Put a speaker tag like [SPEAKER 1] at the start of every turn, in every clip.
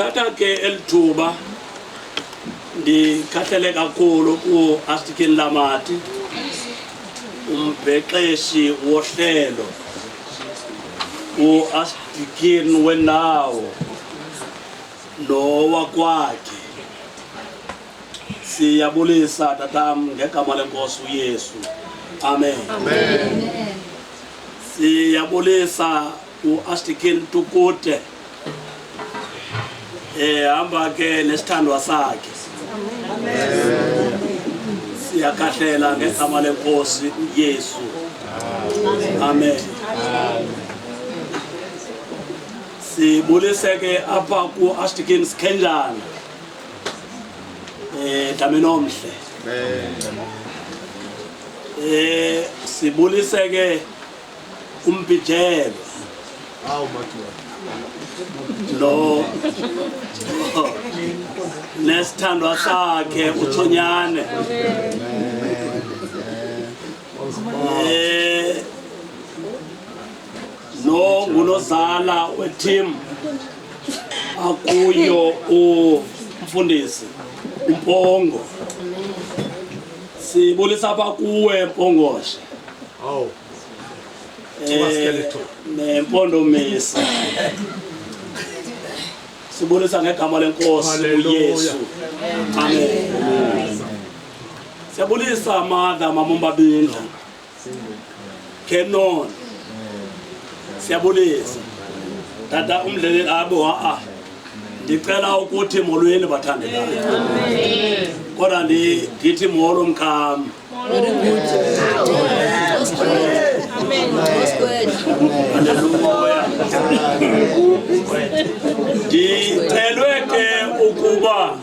[SPEAKER 1] Ndithatha ke elithuba ndikhahlele kakhulu ku-Astikin Lamati, umbhexeshi wohlelo, uAstikin wendawo nowakwakhe. Siyabulisa tatam ngegama lenkosi uYesu. Amen.
[SPEAKER 2] Amen.
[SPEAKER 1] Siyabulisa uAstikin Tukute. Hamba ke nesithandwa sakhe.
[SPEAKER 2] Amen.
[SPEAKER 1] Siyakahlela ngegama lenkosi uYesu. Amen. Sibulise ke apha kuAstikin Sikhenjana. Dlamini omhle. Sibulise ke umbijelo.
[SPEAKER 2] Awu madoda.
[SPEAKER 1] Lo nesithandwa sakhe uThonyane. No ngunozala weteam akuyo umfundisi uMpongo. Sibulisa apha kuwe Mpongoshe.
[SPEAKER 2] Awu.
[SPEAKER 1] Nempondomisa. Sibulisa ngegama lenkosi uYesu. Amen. Siyabulisa mother Mamumbabindla. Kenon. Siyabulisa. Tata umdleleli abo ha. Ndicela ukuthi molweni bathandekayo.
[SPEAKER 3] Amen.
[SPEAKER 1] Kodwa ndithi molo mkhami. Haleluya. Ndicelwe ke ukuba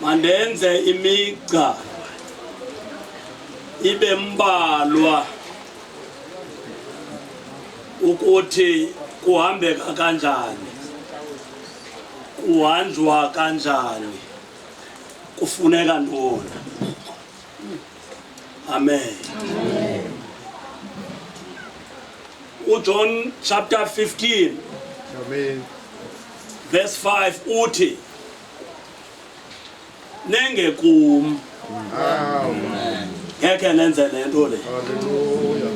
[SPEAKER 1] mandenze imigca ibe mbalwa ukuthi kuhambeka kanjani, kuhanjwa kanjani, kufuneka ntoni. Amen. UJohn chapter 15
[SPEAKER 2] Amen.
[SPEAKER 1] verse 5 uthi nengekum
[SPEAKER 2] Amen.
[SPEAKER 1] ngeke nenze lento le.
[SPEAKER 2] Hallelujah.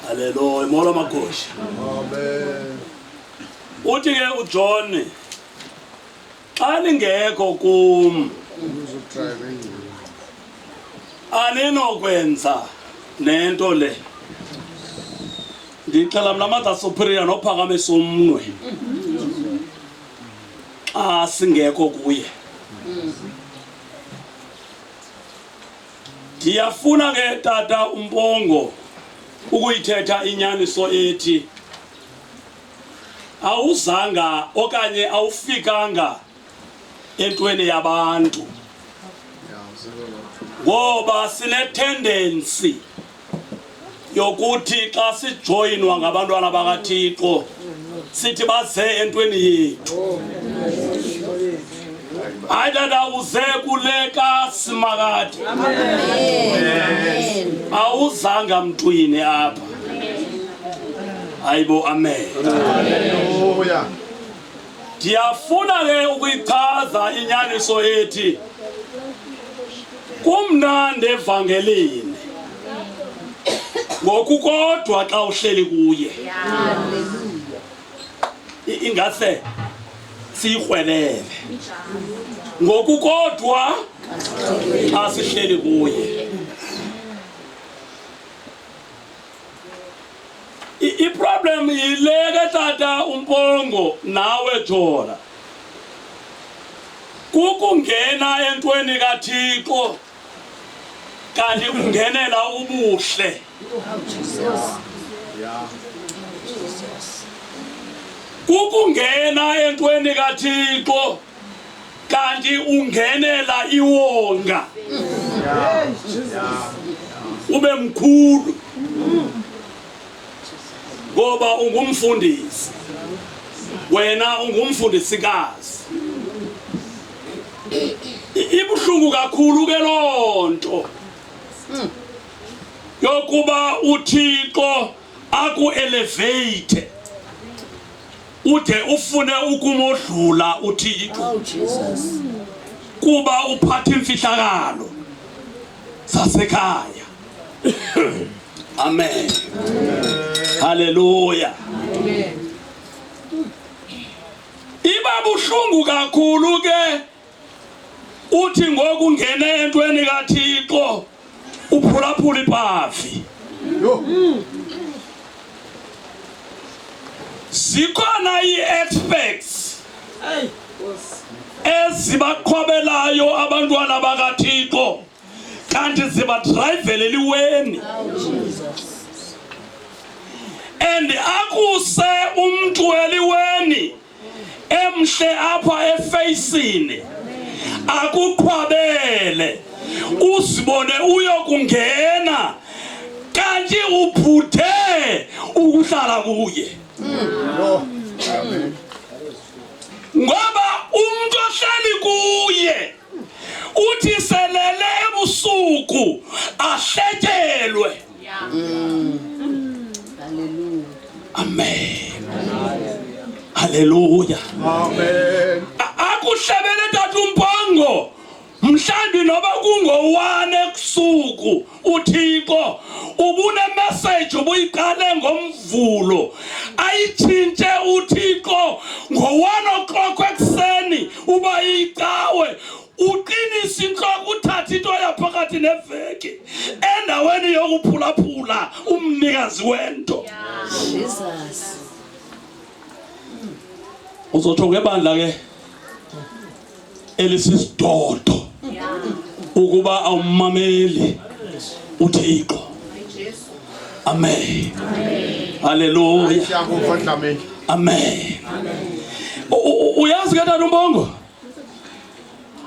[SPEAKER 1] Haleluya. Molo makhosi.
[SPEAKER 2] Amen.
[SPEAKER 1] Uthi ke uJohn xa ningekho kum aninokwenza nento le. Ndixela mna Mother Superior nophakamisa umnwe xa singekho kuye. Ndiyafuna ke tata uMpongo ukuyithetha inyaniso ethi awuzanga okanye awufikanga entweni yabantu, ngoba sine tendency yokuthi xa sijoyinwa ngabantwana bakaThixo sithi baze entweni yethu. Hayi tata, uze kule kaSimakade, awuzanga mntwini apha. Hayibo, amen.
[SPEAKER 2] Hallelujah.
[SPEAKER 1] Ndiyafuna ke ukuyichaza inyaniso ethi kumnandi evangelini ngokukodwa xa uhleli kuye. Ingase siyikrwelele ngokukodwa xa sihleli kuye. Iproblem yile ke tata uMpongo nawe Jola, kukungena entweni kaThixo kanti ungenela ubuhle. Kukungena entweni kaThixo kanti ungenela iwonga, ube mkhulu ngoba ungumfundisi, wena ungumfundisikazi. Ibuhlungu kakhulu ke lonto yokuba uThixo aku-elevate. Ude ufune ukumodlula uThixo.
[SPEAKER 3] Oh Jesus.
[SPEAKER 1] Kuba uphatha imfihlakalo zasekhaya. Amen. Haleluya.
[SPEAKER 3] Amen.
[SPEAKER 1] Iba buhlungu kakhulu ke uthi ngoku ngene entweni kaThixo uphulaphula ipavi.
[SPEAKER 2] Yho.
[SPEAKER 1] Zikhona ii-experts ezibaqhwabelayo abantwana bakaThixo kanti zibadrayivele eliweni. And akuse umntu eliweni emhle apha efeyisini akuqhwabele uzibone uyokungena kanti uphuthe ukuhlala kuye. Ngoba umuntu ohleli kuye uthi selele ebusuku ahletyelwe.
[SPEAKER 3] Hallelujah.
[SPEAKER 1] Amen. Haleluya.
[SPEAKER 2] Amen.
[SPEAKER 1] Akuhlebele tata uMpongo mhlawumbi noba kungowane ebusuku uThixo ubune message ubuyiqale ngoMvulo ayitshintshe uThixo ngo-1 o'clock ekuseni uba iyicawe uqinise intloko uthathe into yaphakathi neveki endaweni yokuphulaphula umnikazi wento.
[SPEAKER 3] Jesus.
[SPEAKER 1] Uzotsho ngebandla ke elisisidodo ukuba awumameli uThixo. Amen. Haleluya.
[SPEAKER 2] Siyakuva Dlamini.
[SPEAKER 1] Amen. Uyazi ke tata uMbongo?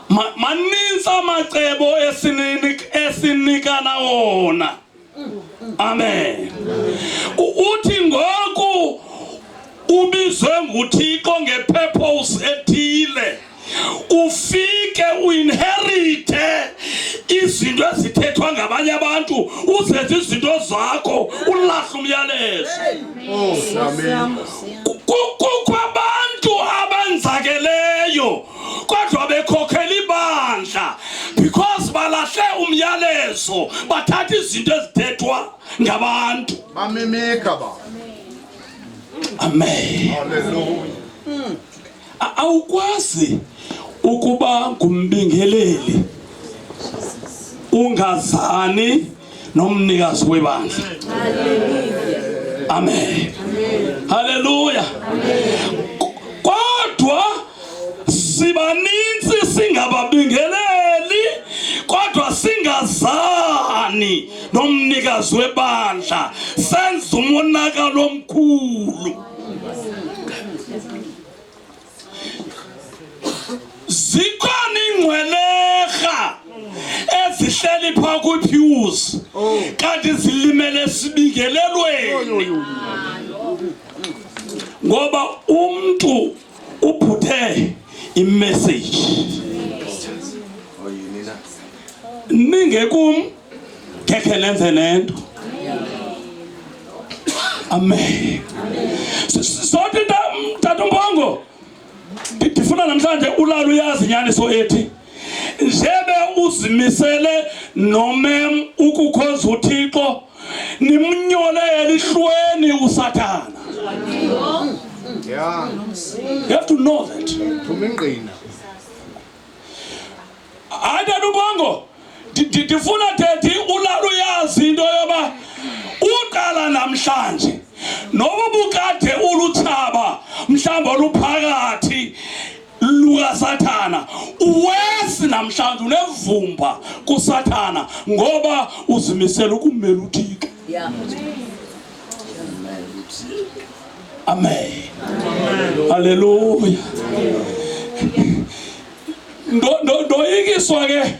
[SPEAKER 1] Maninzi amacebo esinikana wona. Amen. Uthi ngoku ubizwe nguThixo ngepurpose ethile, ufike uinherite izinto ezithethwa ngabanye abantu, uzenze izinto zakho, ulahle umyalezo.
[SPEAKER 2] Oh, Dlamini.
[SPEAKER 1] Kukho abantu abenzakeleyo kodwa bekhokhela ibandla because balahle umyalezo, bathatha izinto ezithethwa ngabantu.
[SPEAKER 2] Bamimika ba.
[SPEAKER 1] Amen.
[SPEAKER 2] Hallelujah.
[SPEAKER 1] Awukwazi ukuba ngumbingeleli ungazani nomnikazi webandla. Amen. Hallelujah. Kodwa sibaninzi singababingeleli kodwa singazani nomnikazi webandla, senza umonakalo omkhulu. Zikhona ingcwelerha ezihleli phaa kwi-pews kanti zilimele sibingelelweni, ngoba umntu uphuthe imessage. Ningekum ngekhe nenze nento. Amen. Sothi tata uMbongo, ndifuna namhlanje ulala uyazi inyaniso ethi njebe uzimisele nomem ukukhonza uThixo, nimnyole elihlweni uSathana. You have to know that.
[SPEAKER 2] Thuma ingqina.
[SPEAKER 1] Hayi tata uMbongo, ndifuna thethi ulala uyazi into yoba uqala namhlanje noba ubukade ulutshaba mhlawumbi oluphakathi lukaSathana, uwesi namhlanje unevumba kuSathana ngoba uzimisele ukumela uThixo. Amen. Haleluya. Ndoyikiswa ke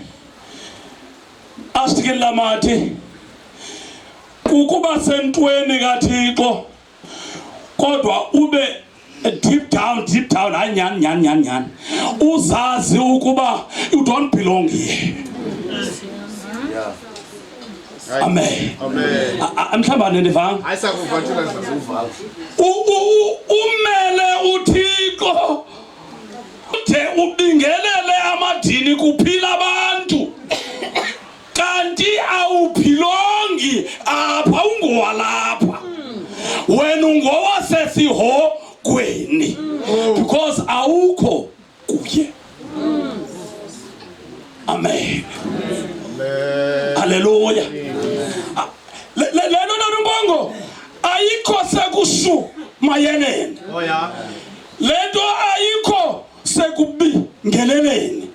[SPEAKER 1] asithi lamathi kukuba sentweni kaThixo kodwa ube deep down, deep down, hayi nyani, nyani, nyani, nyani, uzazi ukuba you don't belong here. Amen.
[SPEAKER 2] Amen.
[SPEAKER 1] Mhlawumbi anindivanga.
[SPEAKER 2] Hayi sakuva thina sizakuva.
[SPEAKER 1] Umele uThixo ude ubingelele amadini kuphila abantu. Kanti awuphilongi apha ungowalapha. Wena ungowasesihogweni. Because awukho kuye. Amen.
[SPEAKER 2] Amen.
[SPEAKER 1] Haleluya. Le nto nonobongo ayikho sekushu mayeleni.
[SPEAKER 2] Oh yeah.
[SPEAKER 1] Le nto ayikho sekubingeleleni.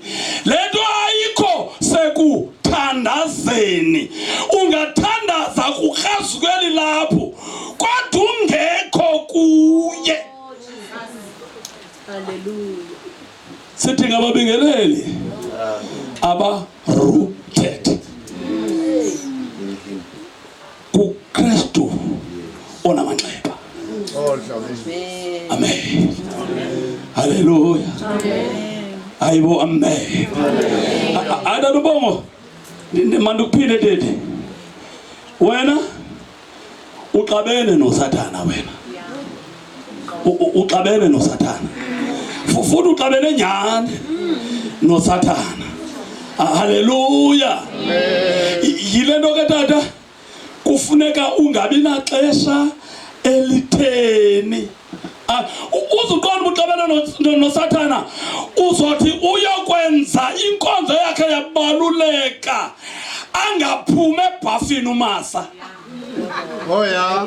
[SPEAKER 1] Le nto ayikho sekuthandazeni. Ungathandaza kukrazukeli lapho kodwa ungekho kuye.
[SPEAKER 3] Hallelujah.
[SPEAKER 1] Sithi ngababingeleli aba rooted kuKristu onamanxeba.
[SPEAKER 2] Oh Dlamini.
[SPEAKER 1] Amen. Haleluya. Amen. Hayibo amen. Adanubongo. Mandikuphinde tete. Wena uxabene noSathana wena. Uxabene noSathana. Futhi uxabene nyani noSathana. Haleluya. Yile nto ke tata kufuneka ungabi naxesha elitheni. Uzuqonda uxabene noSathana uzothi uyokwenza inkonzo yakhe yabaluleka angaphumi ebhafini umasa.
[SPEAKER 2] Oh yeah.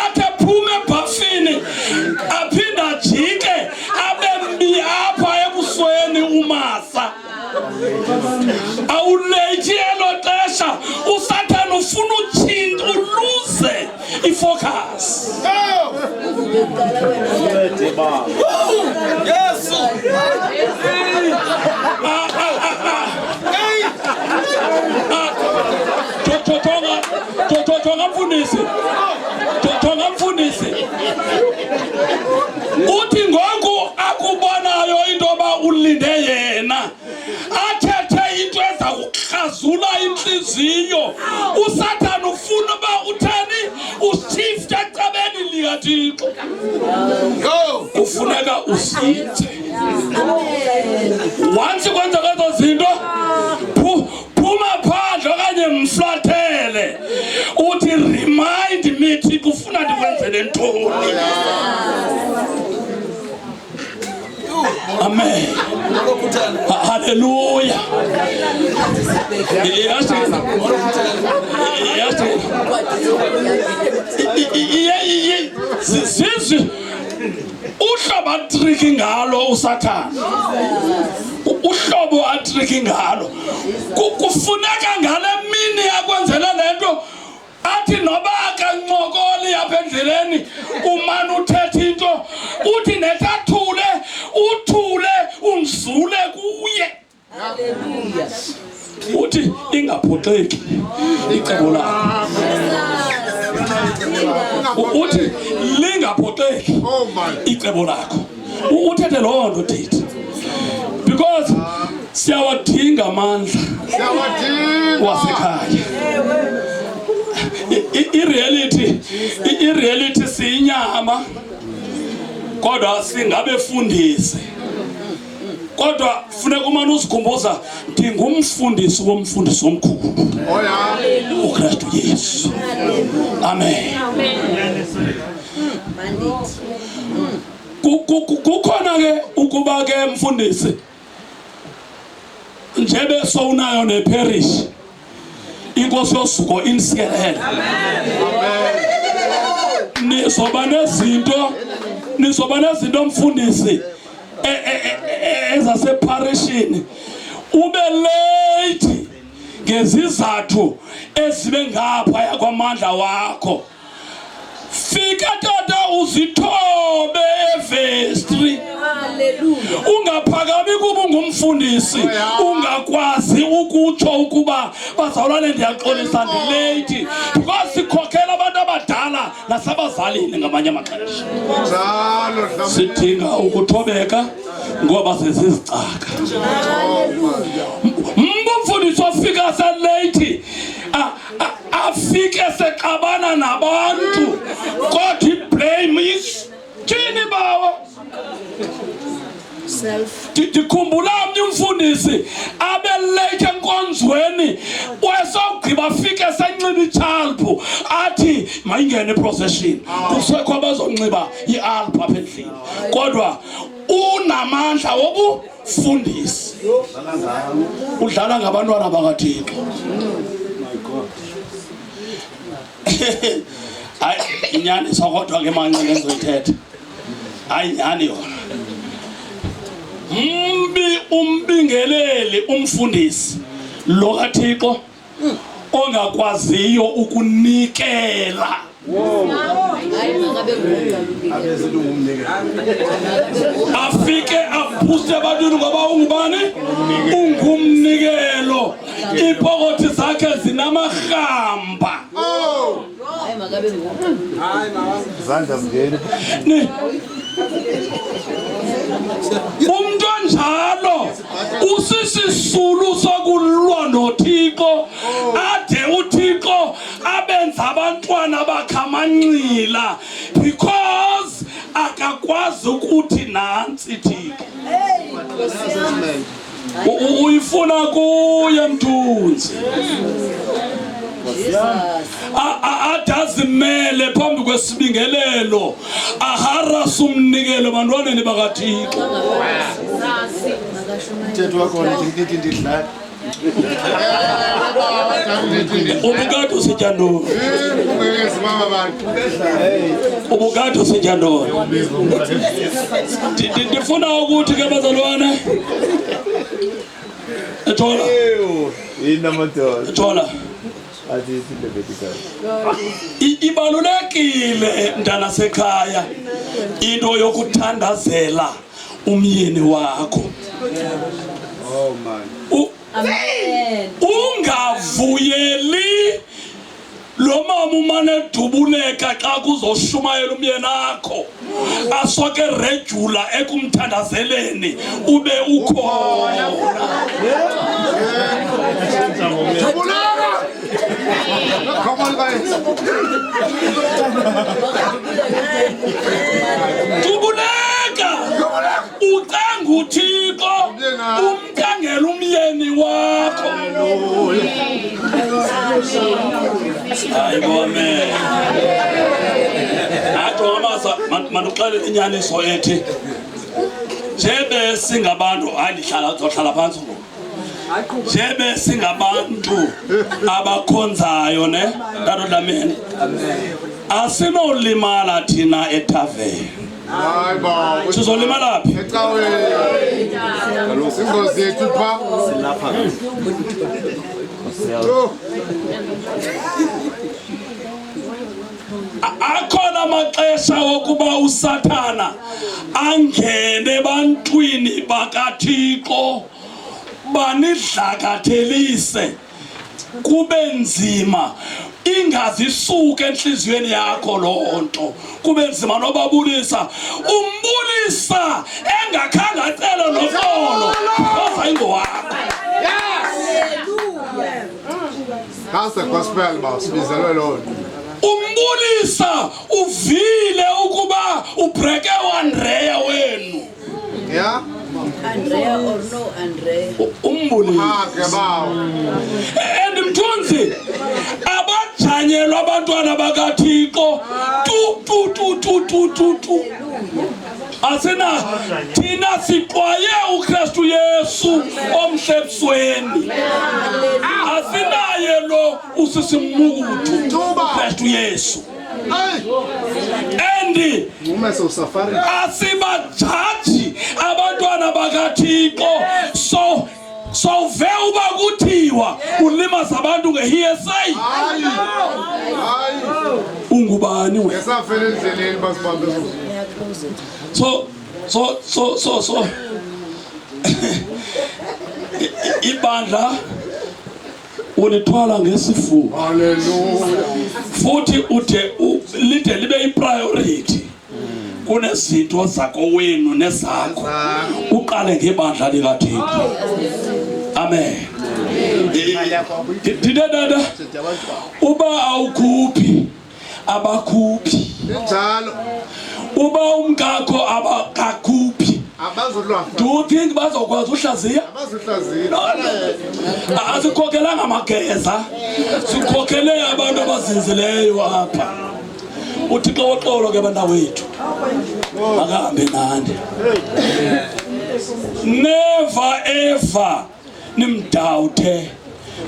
[SPEAKER 1] Athe phume ebhafini aphinde ajike abe mbi apha ebusweni umasa. Awulethi elo xesha uSathana ufuna utshintsha uluze ifocus.
[SPEAKER 4] Yesu.
[SPEAKER 1] Jonga mfundisi. Jonga mfundisi. Uthi ngoku akubonayo into yoba ulinde yena athethe into eza kukrazula intliziyo. USathana ufuna uba utheni ushifte ecabeni likaThixo. Kufuneka usithe. Once kwenzeka ezo zinto phuma phandle okanye mflathele uthi remind me Thixo ufuna ndikwenzele ntoni. Amen. Haleluya. Zizi uhlobo atriki ngalo uSathana. Uhlobo atriki ngalo. Kufuneka ngale mini akwenzele le nto athi noba akancokoli apha endleleni umane uthetha into uthi nethathule uthule unzule kuye.
[SPEAKER 3] Hallelujah.
[SPEAKER 1] Uthi ingaphoxeki icebo lakho. Uthi lingaphoxeki
[SPEAKER 2] Oh my.
[SPEAKER 1] icebo lakho. Uthethe loo nto Titi. Because siyawadinga amandla
[SPEAKER 2] Siyawadinga.
[SPEAKER 1] wasekhaya. I-reality siyinyama kodwa singabefundisi. Kodwa funeka umane uzikhumbuza ndingumfundisi womfundisi omkhulu.
[SPEAKER 2] Oh yeah.
[SPEAKER 1] uKristu Yesu. Amen. Kukhona ke ukuba ke mfundisi njebe sowunayo neparish inkosi yosuko insikelele. Nizoba nezinto mfundisi ezaseparishini ube late ngezizathu ezibe ngapha kwamandla wakho. Fika tata uzithobe evestry.
[SPEAKER 3] Hallelujah.
[SPEAKER 1] Ungaphakami kuba ungumfundisi ungakwazi ukutsho ukuba bazalwane ndiyaxolisa ndilate because sikhokhela abantu abadala nasabazalini ngamanye amaxesha.
[SPEAKER 2] Njalo Dlamini.
[SPEAKER 1] Sidinga ukuthobeka ngoba sesizicaka.
[SPEAKER 3] Hallelujah.
[SPEAKER 1] Umfundisi ofika selate Afike sexabana nabantu kodwa iblame is thini bawo. Ndikhumbula omnye umfundisi abe late enkonzweni, wesogqiba afike senxiba itshalphu, athi mayingene iprocession, kusekho abazonxiba ialphu apha endlini, kodwa unamandla wobufundisi, udlala ngabantwana bakaThixo. Hayi, inyaniso kodwa ke manqele endizoyithetha, hayi nyhani yona. Mbi umbingeleli umfundisi lo kaThixo ongakwaziyo ukunikela. Afike aphuse ebantwini ngoba ungubani? Ungumnikelo. Iipokothi zakhe zinamarhamba.
[SPEAKER 2] Izandla zingeni.
[SPEAKER 1] Umntu onjalo usisisulu sokulwa noThixo, ade uThixo abenza abantwana bakhe amanxila because akakwazi ukuthi nantsi Thixo. Uyifuna kuye mthunzi, ade azimele phambi kwesibingelelo, aharase umnikelo ebantwaneni bakaThixo.
[SPEAKER 2] Mthetho wakhona ndithi ndidlala.
[SPEAKER 1] Ubukade usitya ntoni? Ubukade usitya ntoni? Ndifuna ukuthi ke bazalwane, ethola
[SPEAKER 4] Yini amadoda?
[SPEAKER 1] Ethola.
[SPEAKER 4] Athi isilebetika.
[SPEAKER 1] Ibalulekile mntana sekhaya into yokuthandazela umyeni wakho.
[SPEAKER 2] Oh man.
[SPEAKER 3] Amen.
[SPEAKER 1] Ungavuyeli lo mama umane edubuleka xa kuzoshumayela umyeni akho, asoke regular ekumthandazeleni ube ukhona.
[SPEAKER 2] Dubuleka! Come on guys.
[SPEAKER 1] Dubuleka, ucenga uThixo umcengela umyeni wakho. Hayi bome, hayi jongamasa, manduxelele inyaniso ethi njebe singabantu, hayi ndihlala, ndizohlala phantsi ngoku, njebe singabantu abakhonzayo ne Tata Dlamini, asinolimala thina etaveni.
[SPEAKER 2] Hayi baba.
[SPEAKER 1] Sizolimala phi?
[SPEAKER 2] Ecaweni. Ingozi yethu pha. Oh,
[SPEAKER 1] Akhona amaxesha wokuba uSathana angene ebantwini bakaThixo, banidlakathelise, kube nzima, ingazi isuke enhliziyweni yakho loo nto, kube nzima nobabulisa, umbulisa engakhange acele noxolo because ayingowakho.
[SPEAKER 2] That's the gospel ba sibizelwe loo nto.
[SPEAKER 1] Umbulisa uvile ukuba ubreke uAndrea wenu.
[SPEAKER 2] Yeah?
[SPEAKER 3] Andrea or no Andrea.
[SPEAKER 1] Umbulisa.
[SPEAKER 2] Ah, ke bawo.
[SPEAKER 1] And mthunzi, abajanyelwa abantwana bakaThixo tu tu tu tu tu tu tu. Asina thina, sixwaye uKristu Yesu omhle ebusweni, asinaye lo usisimukutu, uKristu Yesu.
[SPEAKER 2] Hey!
[SPEAKER 1] And
[SPEAKER 2] Ume so safari.
[SPEAKER 1] asibajaji abantwana bakaThixo, so sowuve uba kuthiwa ulimaza abantu nge-hearsay.
[SPEAKER 2] Hayi. Hayi.
[SPEAKER 1] Ungubani wena?
[SPEAKER 2] Ngesafela endleleni basibambe.
[SPEAKER 1] So ibandla ulithwala ngesifuba.
[SPEAKER 2] Hallelujah.
[SPEAKER 1] Futhi ude lide libe ipriority kunezinto zakowenu nezakho, uqale ngebandla likaThixo. Amen. Ndithe tata, uba awukhuphi abakhuphi.
[SPEAKER 2] Injalo.
[SPEAKER 1] Uba umkakho abakakhuphi.
[SPEAKER 2] Abazulwafa.
[SPEAKER 1] Do you think bazokwazi uhlaziya?
[SPEAKER 2] Abazuhlaziya.
[SPEAKER 1] No, no. Asikhokelanga amageza, sikhokhele abantu abazinzileyo apha. UThixo woxolo ke bantawethu, makahambe nani. Never ever nimdawuthe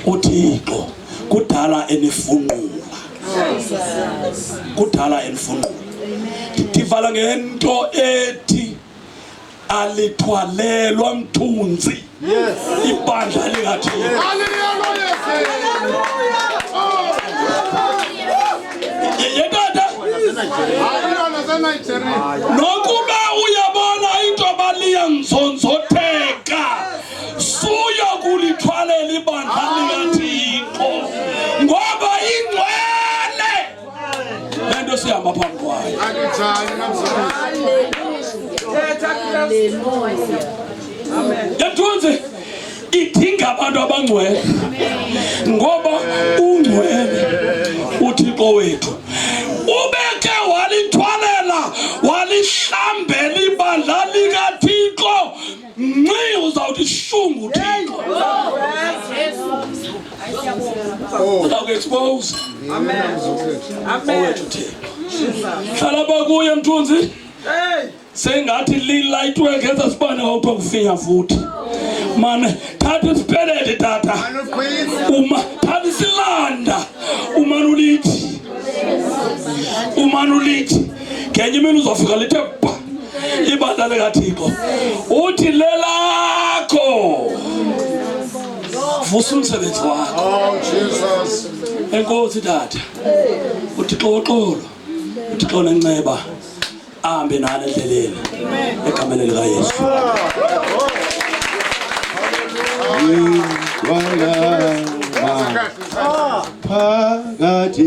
[SPEAKER 1] uThixo, kudala enifunqula, kudala enifunqula. Ndivala ngento ethi alithwalelwa mthunzi ibandla likaThixo. Yetata, nokuba uyabona into baliyanzonzotheka, suya kulithwalela ibandla likaThixo, ngoba ingcwele le nto sihamba phambi kwayo. Yemthunzi idinga abantu abangcwele, ngoba ungcwele uThixo wethu. Ubeke walithwalela walihlambela ibandla likaThixo, nci uzawuthi shungu uThixo, uzawuku-expose owethu Thixo. Hlala bakuye mthunzi, sengathi lilayitwe ngeza sibane wawuthiwa kufinya futhi. Mane thatha isipeleti tata, uma thatha isilanda, umane ulithi, umane ulithi, ngenye imini uzofika lithe bha ibandla likaThixo, uthi lelakho, vusa umsebenzi wakho.
[SPEAKER 2] Oh Jesus.
[SPEAKER 1] Enkosi tata, uThixo woxolo, uThixo nenceba, ahambe nani endleleni egameni likaYesu.
[SPEAKER 4] Phakathi.